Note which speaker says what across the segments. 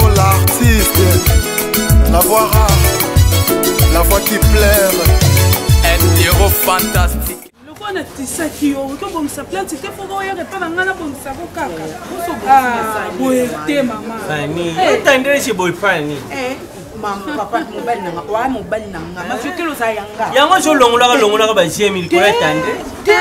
Speaker 1: Bobo l'artiste, la voix rare, la voix qui pleure.
Speaker 2: Un héros fantastique.
Speaker 3: Lokola natisaki yo okoki obongisa plante te foko oyaka epa na ngai nabongisako kaka ah, boye te mama
Speaker 4: otandresi boye fani
Speaker 5: eh, papa mobali nanga oa mobali nanga mafikelo oza yanga
Speaker 4: yango ozolongolaka longolaka bazemi likolo ya tande
Speaker 5: te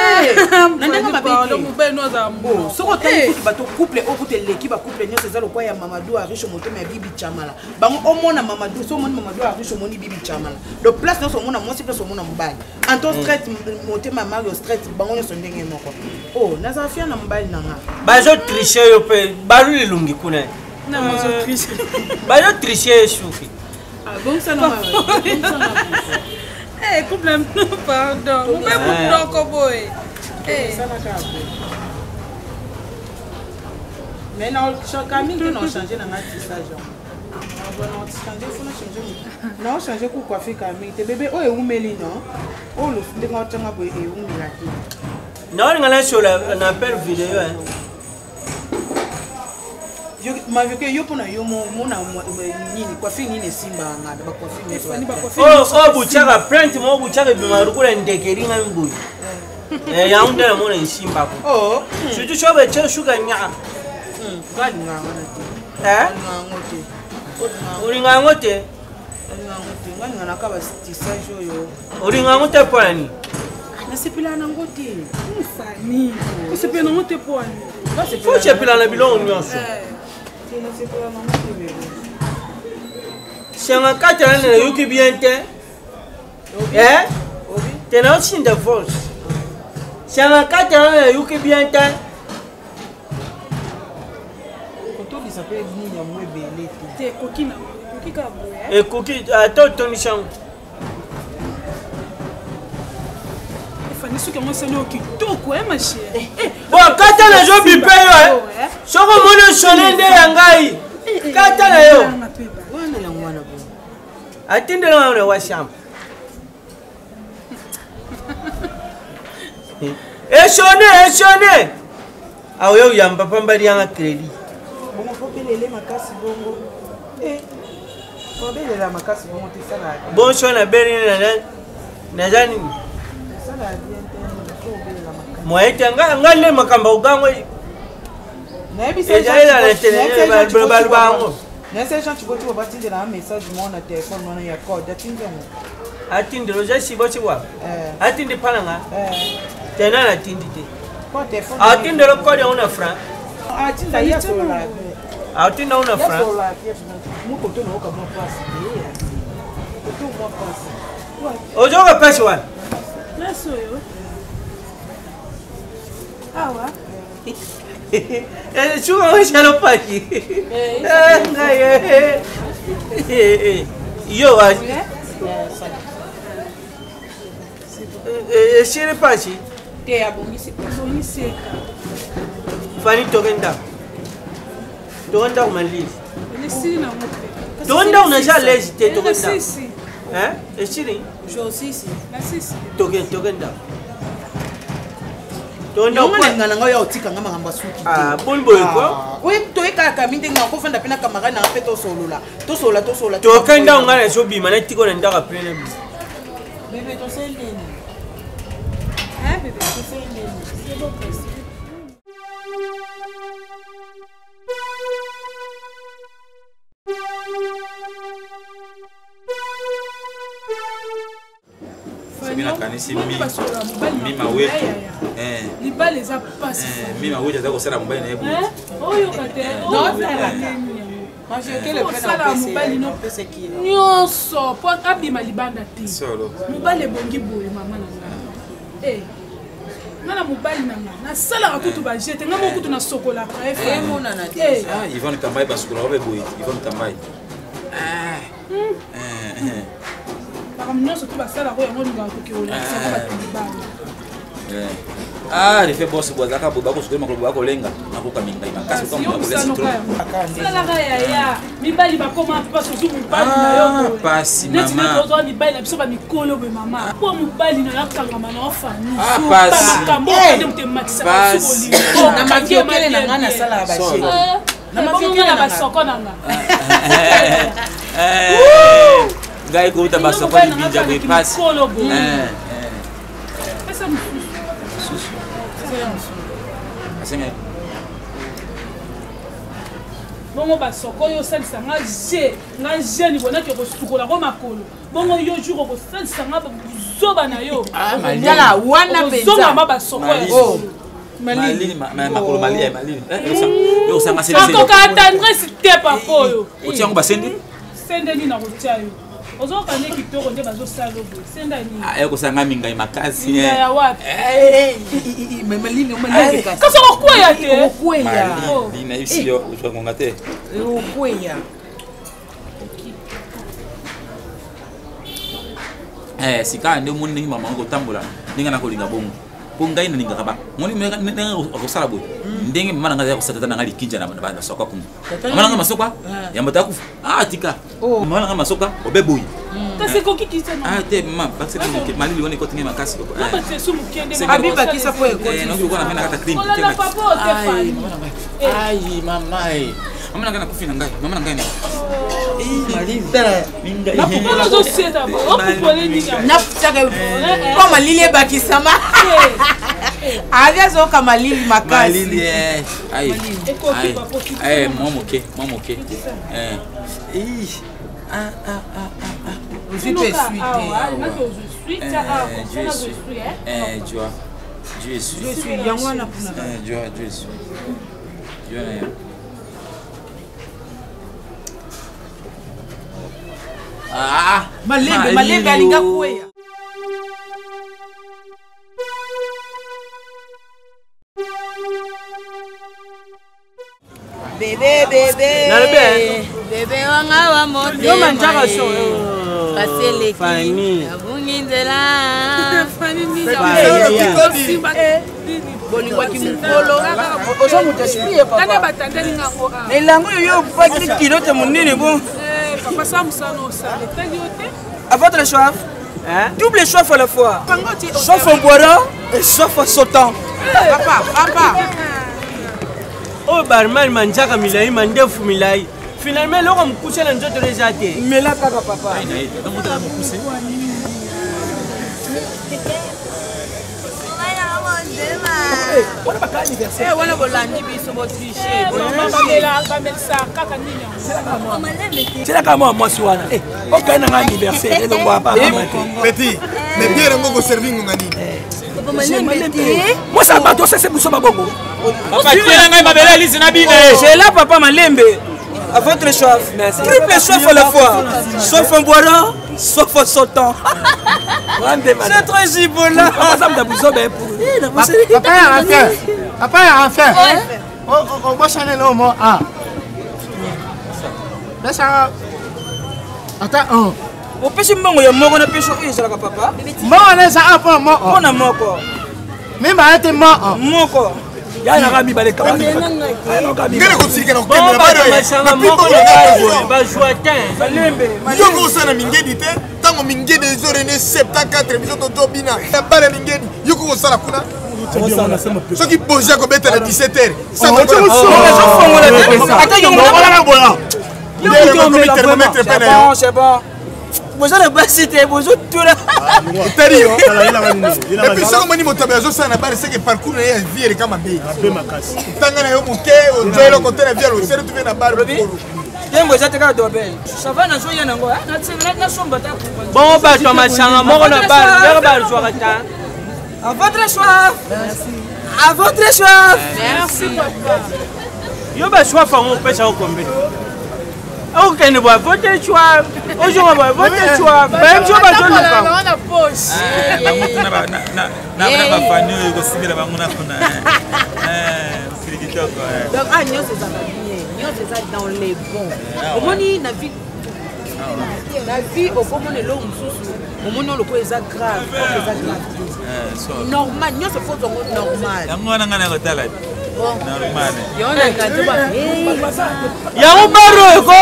Speaker 5: na ndenge mabe te soki otali kutu bato couple oyo kutu eleki bacouple nyonso eza lokwa ya mamadou ariche motema ya bibi chamala bango omona mamadou so omoni mamadou ariche omoni bibi chamala donc place nyonso omona mwasi place omona mobali anto mm. straight motema mario straight bango nyonso ndenge moko o oh, nazala fia na mobali na nga
Speaker 4: bazotriche yo mpe balu elongi kuna bazotriche ye suki
Speaker 3: ah, eh, couple pardon mobe monoko boye eh.
Speaker 5: mais na mingi te na ochange na nga tissage na ochange ku coiffe kaka mingi te bebe oyo ewumeli non oyo losu ndenge otyanga boye ewumela te
Speaker 4: naolinga nasola na appel video
Speaker 5: mavioke yo mpona yo mona nini coiffure nini esimbaka nga na bacoiffure
Speaker 4: nyonso oyo butyaka plainte moko butyaka ebima lokola ndeke elingami boye eh, yango nde namona esimbako
Speaker 5: oh.
Speaker 4: surtout so betye suka nyaka
Speaker 5: hmm,
Speaker 4: Eh? olinga yango te olinga yango te mpo na nini
Speaker 5: nasepelaka nango te
Speaker 3: fani osepela nango te mpo ani
Speaker 4: fo osepela na biloko nyonso
Speaker 3: eh.
Speaker 4: senga kati nani nayoki bien te eh? te naosinda force senga kati nani nayoki bien te
Speaker 5: kotondisa mpe nini yango ebele
Speaker 3: te ekoki na ekoki kaka boye eh?
Speaker 4: ekoki ata otondisi yango
Speaker 3: efandi soki yango esali yo kitoko e ma chérie eh,
Speaker 4: bon kata nazobipe yo eh. soki omoni osone nde ya ngai kata na yo
Speaker 5: wana yango wana bo
Speaker 4: atindela yango na washamba eshone eshone aoya oyamba pamba lianga crédit
Speaker 5: bongo fobelele makasi bongo eh, fobelela makasi bongo te sala
Speaker 4: bonso nabeli naza nini moyen te nga nde makambo ogango ezali na yango
Speaker 5: Nayebisa Jean Tshiboti batindela nga message moko na telefone wana ya code atindi yango.
Speaker 4: Atindela oza Tshiboti wa?
Speaker 5: Eh.
Speaker 4: Atindi mpa na nga?
Speaker 5: Eh.
Speaker 4: Te nani atindi te?
Speaker 5: Ko telefone.
Speaker 4: Atindela code yango na franc.
Speaker 5: Atinda ye asolola.
Speaker 4: Atinda yango na franc.
Speaker 5: Asolola mokoto na oka mwa pasi te. Koto mwa pasi.
Speaker 4: Ozoka pasi wana?
Speaker 3: Pasi oyo. Awa.
Speaker 4: Eh, suka osala pasi eh, ngai eh, yo esili pasi fani toke ndako toke ndako malili toke ndako naza alaise te toke ndako esili toke toke ndako
Speaker 5: tonga na ngai oya otika nga makambo ya suki
Speaker 4: ah, boni boye ko
Speaker 5: ah, toyekaka mi ndenge nakofanda mpe na camarade nanga mpe tosolola tosolola tosolola
Speaker 4: toke ndako ngai nazobima natiko na ndako apres na bima
Speaker 5: bebe tosali nini tosali nini
Speaker 2: soki nakanisi mima wetu eh.
Speaker 3: libala eza mpasi
Speaker 2: eh, mima wetu aza kosala mobali na ye
Speaker 3: eh, oyoka te osala mobali no nyonso mpo abima libanda te mobali ebongi boye mama na ngai nga na mobali na nga nasalaka kutu baje te nga moko kutu nasokolaka
Speaker 2: ah, ivone kambai basukolaka mpe boye ivone kambai ah.
Speaker 3: Hmm. Eh, makambo nyonso to basalaka yango olingaka koke olakisa ko bato libanda
Speaker 2: eh. ah refe bos bwazalaka boye bakosukola makolo boye bakolenga nakoka mingai makasi
Speaker 3: salaka yaya mibali bakoma mpasi ozwi mobali na yo
Speaker 2: ah, pasi
Speaker 3: neti neti ozwa mibali na biso bamikolo boye mama mpo mobali na yo akangama na yo famimakambo
Speaker 5: eh.
Speaker 3: okende moto emakisaka biso bolingo
Speaker 5: na makiokele na ngai nasalaka bashe
Speaker 3: Bongo na basoko na nga.
Speaker 2: Ngai kouta basoko libinja boye pasi.
Speaker 3: Pesa mosusu.
Speaker 2: Mosusu. Asenga.
Speaker 3: Bongo basoko oyo osalisa nga je nga jeune bonaki kosukola ko makolo bongo yo jour okosalisa nga zoba na yo
Speaker 5: tala wana
Speaker 3: mpenza basoko ya
Speaker 2: malili makolo malili malili osanga
Speaker 3: akoka tendresse te papa oyo
Speaker 2: otia yango basende
Speaker 3: sende nini nakotia yo ozoyoka nde kitoko nde bazosala boye senda nini
Speaker 2: ekosanga mingai makasi
Speaker 3: ya wapi kasi okokweya te
Speaker 5: okweya
Speaker 2: nayebisi yo ozwa ngonga te
Speaker 5: okweya
Speaker 2: sika nde omoni ndenge mama kotambola ndenge nakolinga bongo mpo ngai nalingaka ba moni ndenge akosala boye ndenge mama na ngai azali kosala tata na ngai likinja na masokwa kuna mama na ngai masokwa ya moto akufa ah tika mama na ngai masokwa obe boye
Speaker 3: kasi ekoki kisa
Speaker 2: ah te mama bakisa moke malili wana ekoti ngai makasi
Speaker 5: abi bakisa po ekoti
Speaker 2: noki lokola na ngai na kata clim
Speaker 3: kolanda papa ote fani
Speaker 2: ai mama e mama na ngai nakufi na ngai mama na ngai
Speaker 5: po malili ebakisama abi azoyoka malili makasi
Speaker 2: mwa moke mwa moke
Speaker 5: ozwi mpe
Speaker 2: suite
Speaker 5: yango wana
Speaker 2: kuna Ah,
Speaker 5: malembe malembe alinga kweya.
Speaker 6: Bebe bebe.
Speaker 4: Nalobi
Speaker 6: bebe wanga wa motema.
Speaker 4: Yo manjaka so.
Speaker 6: Kasi eleki. Nabungi nzela.
Speaker 5: Bolingwaki mokolo
Speaker 4: oza moto esprit ye papa
Speaker 3: batandeli ngango
Speaker 4: na elango oyo yo opaki kilote monene bo
Speaker 3: papa sa mosala osala etali yo te.
Speaker 4: À votre soif, hein? Double soif à la fois. Soif en boirant et soif en sautant.
Speaker 5: Papa, papa.
Speaker 4: Oyo barman manjaka milai mandefu milai finalement eloko mokuse na nzoto eza te
Speaker 5: mela kaka papa. Wana bolandi biso botriche.
Speaker 3: Bamelisaka kaka nini yango?
Speaker 7: Tielaka mwa mwasi wana okai nanga anniversaire elongo apa.
Speaker 1: Petit, mais bien yango koservi ngonga nini?
Speaker 7: Mwasi ya bato osese biso mabongo.
Speaker 2: Tiela ngai mabele elisi na bine.
Speaker 4: J'ai là papa malembe. À votre soif. Triple soif à la fois. Soif en boirant, soif en sautant. C'est très gibola.
Speaker 8: Papa ya enfin. Papa ya enfin. Obosani eloko mo a. Pesa ata 1.
Speaker 4: Opesi mbongo ya moko na pesi oyo ezalaka papa.
Speaker 8: Mbongo wana eza a mpona moko.
Speaker 4: Mpona moko.
Speaker 8: Mibale te moko.
Speaker 4: Moko.
Speaker 7: Ya nanga mibale
Speaker 1: ngene kosilika na kokende na
Speaker 4: baro bazwa te balembe
Speaker 1: yoko osala na mingedi te ntango mingedi ezorene 74 biso tozobina na bana mingedi yoko kosala kuna soki bozi akobeta na 17 heures. Thermomètre pe na yo.
Speaker 4: C'est bon, boza na basi te, bozotula.
Speaker 1: Etali yo. Et puis soki omoni moto azosala na bare, seke parcours na ye ya vie eleka mabe. Ntanga na yo moke ozwa eloko te na vie, alosele tuve na bare.
Speaker 4: Tembo eza te kaka dobel sava nazoya nango nasomba ta. Bongo bato ya masanga moko na bar ndenge bazwaka ta. À votre soif. À votre soif.
Speaker 3: Merci papa.
Speaker 4: Yo basoif yango opesaka combien? Okende boye vote soif, ozonga boye vote soif, bayebi so bazoluka.
Speaker 3: Na poche.
Speaker 2: Na bafani oyo kosimbela bango na kuna mokili kitoko.
Speaker 5: Donc ah, nyonso ezaka bien, nyonso eza dans les bons. Omoni na vie, na vie okomona eloko mosusu, omoni oyo lokola eza grave, oyo eza grave te, normal nyonso fo ozwango normal.
Speaker 2: Yango wana ngai nakotala normal.
Speaker 4: Yango bar oyo ko,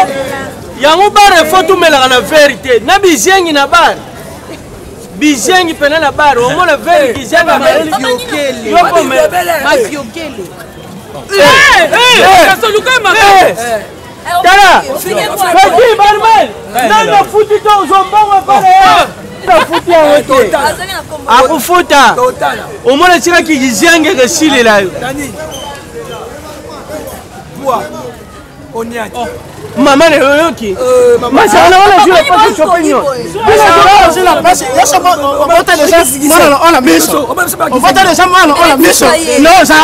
Speaker 4: yango bar efo tumelaka na vere te na bizengi na bar, bizengi pena na bar omona vere kizengi.
Speaker 5: Mafiokele.
Speaker 4: Tala, Petit barman, nani afuti to ozwa mbongo epai na ye? Afuti yango te. Akufuta. Omona esika kikiziange kesilela yo. Mama na yoyoki. Masala na wana jula pasi shopping yo.
Speaker 8: Obota déjà mwana ona miso. Obota déjà mwana ona miso. Non, ça.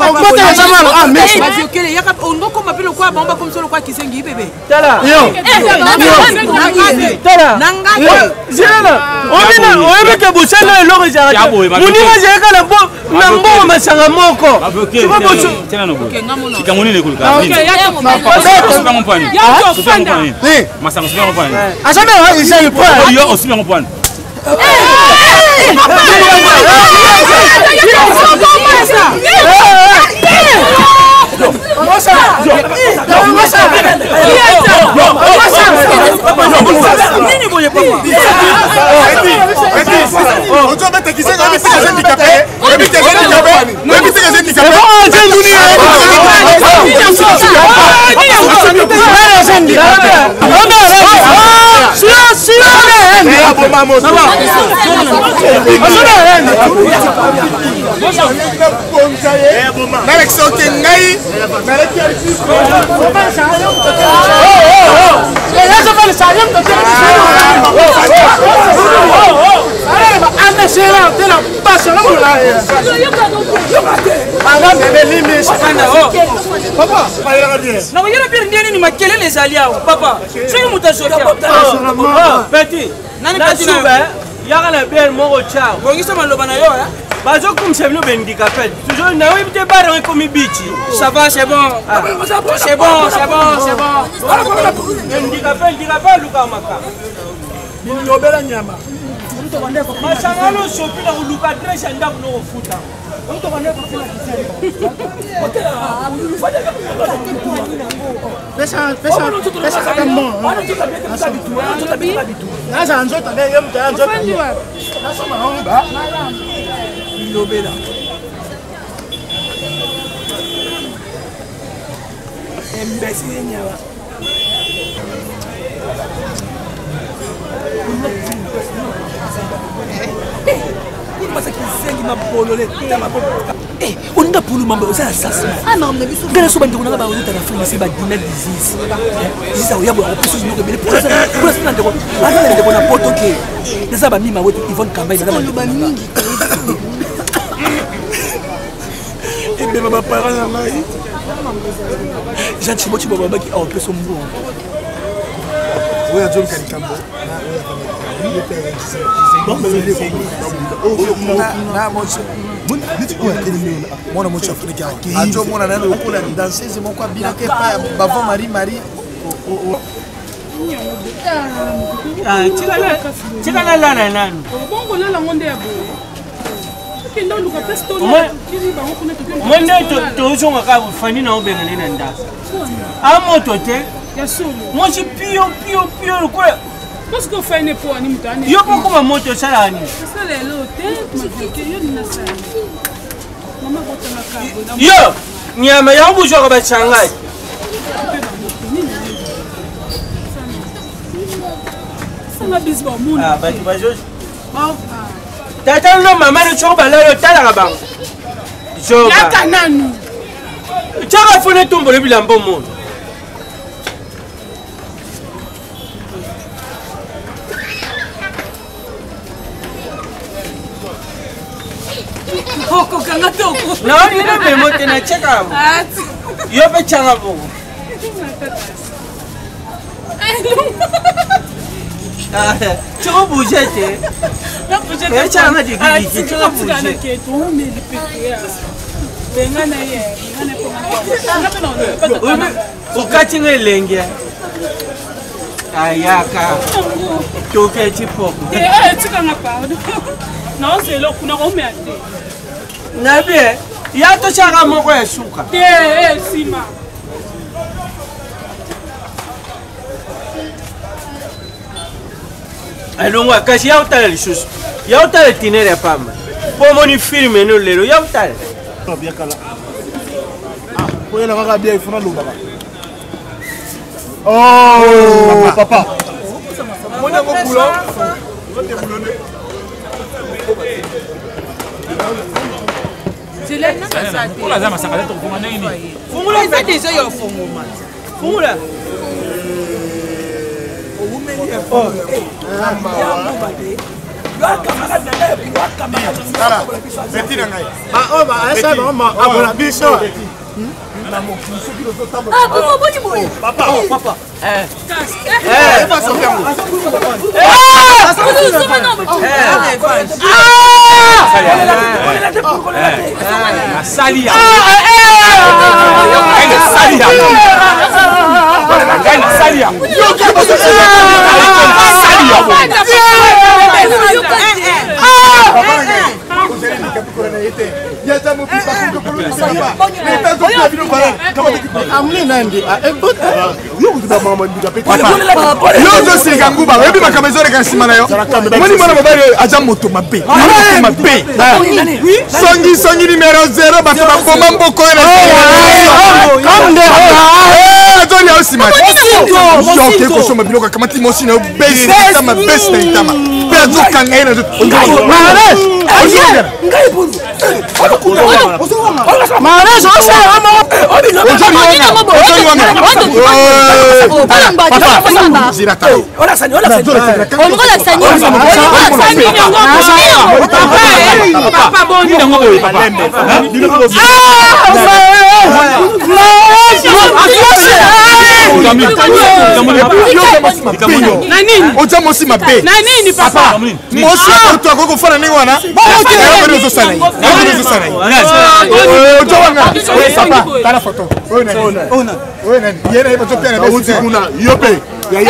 Speaker 8: Obota déjà mwana ona miso.
Speaker 5: Baviokele yaka ongokoma mpe lokola bango bakomisa lokola kizengi bebe.
Speaker 4: Tala.
Speaker 8: Yo.
Speaker 4: Tala. Zela. Obina oyebi ke bosala eloko ezalaka te. Moninga azalaka na bo na mbongo masanga moko. Siko boso.
Speaker 2: likambo nini ekoluka masanga soki yango mpani yo osimbi yango mpani.
Speaker 1: Ozobeta kizenga oyebi te eza handicapé, oyebi te eza handicapé, oyebi te eza handicapé. Nalakisa oke ngai
Speaker 4: Nakoyela bire nde nini makelele ezali awa papa soki moto azoki petit
Speaker 5: Nani
Speaker 4: na
Speaker 5: petit na yo?
Speaker 4: suba yaka na biere moko tya
Speaker 5: Bongisa maloba na yo eh?
Speaker 4: Bazokumisa bino bahandicapé toujours nayebi te bare ekomi bichi.
Speaker 5: Ça va, c'est bon, c'est bon, c'est bon, c'est bon.
Speaker 4: Handicapé, handicapé aluka makambo.
Speaker 7: Bilobela nyama.
Speaker 4: Masanga losopi na koluka adresse ya ndako nokofuta.
Speaker 8: Naza nzoto nde ye moto ya nzoto. Nasomba nango.
Speaker 7: Bilobela. Imbécile nyama. Kizengi mabolole olinga pulu mambo oza na sasi ngai naso bandeko nanga baoluta na afrique se badina disease disease akoya boye akopesa biloko ebele mpona na ndeko aza na ndeko na poto ke naza bamima wetu Ivone Kambai naza bandeko mingi ebema baparent na ngai Jean Chibo Chibo babaki aopesa mbongo.
Speaker 1: Oyo azoluka likambo. Mwana moci afuniki azomona nano lokola danseuse moko abinaka epai ya bavon Marie Marie.
Speaker 4: Tika nalala nanu.
Speaker 3: Bongo lala ngo nde ya boye okende oluka place tokili bango kuna.
Speaker 4: Mo nde tozonga kaka fani na obengane na ndako a moto te.
Speaker 3: Ya solo.
Speaker 4: Mwasi pio pio pio lokola.
Speaker 3: Parce que ofai po ani moto ani.
Speaker 4: Yo mpo koma moto osalaka nini?
Speaker 3: Osala elo te mavioke yo nini nasala mama botanga kabo.
Speaker 4: Yo nyama yango bozwaka basangai.
Speaker 3: Sanga bisi bamona.
Speaker 4: Bato bazo tata no mama no soko balali otalaka bango zoba.
Speaker 3: Yaka nanu.
Speaker 4: Tiaka fone tombolo bilamba omona.
Speaker 3: Okokanga te oko.
Speaker 4: Naolina memo te natiaka yango yo mpe tianga bongo. Tiko bouge te. Etianga dikidiki tiko bouge. Okati nga elenge ayaka toke tipoko.
Speaker 3: Tikanga pardon, naozela kuna komea te.
Speaker 4: Nayebi ya totyaka moko ya suka.
Speaker 3: Te nsima.
Speaker 4: Alongwa kasi ya otala lisusu ya otala tinere ya pamba mpo omoni filme no lelo ya otala.
Speaker 1: Biakala. Ah, oyela kaka bia ifo nalobaka. Oh, papa. Moni yango boulon.
Speaker 2: Oyo aza masanga te tokofonga ndenge nini?
Speaker 4: Fungola eza deja ya fongoma. Fungola.
Speaker 1: Beti na ngai.
Speaker 8: Oyo baasa bango abola biso.
Speaker 1: Na mokili soki ozotambola.
Speaker 6: Ah, bongo boni boye.
Speaker 1: Papa, papa.
Speaker 2: Nasali yango, nasali yango, ngai nasali yango, nasali yango.
Speaker 1: Yo ozosilika nguba, oyebi makambo ezoleka nsima na yo. Omoni mwana mobali oyo aza moto mabe, moto mabe, songi songi numero 0. Bato baboma mboko oyo azolia yo nsima te. Oke kosomba biloko, akamati mosi na yo, besi na litama, besi na litama, mpe azokanga ye na Oza mosi mabe, mosi moto akoki kofanda ndenge wana. Ozosala ye, ozosala ye, ozo wanga. Papa, tala foto oyo nani, oyo nani, ye na ye bazopia na besi
Speaker 8: kuna. Yo mpe ya ye.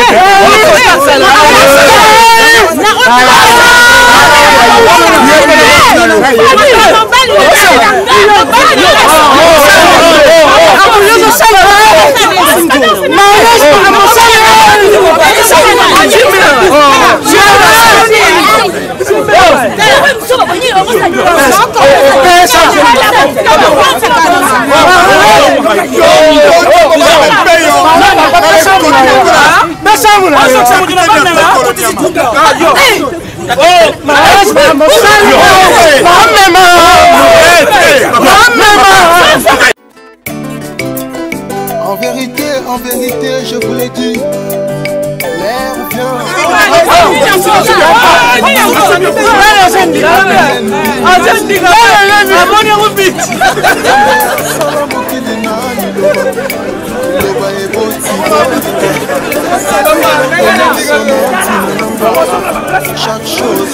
Speaker 9: En vérité, en vérité, je vous l'ai dit. L'air vient. Chaque chose.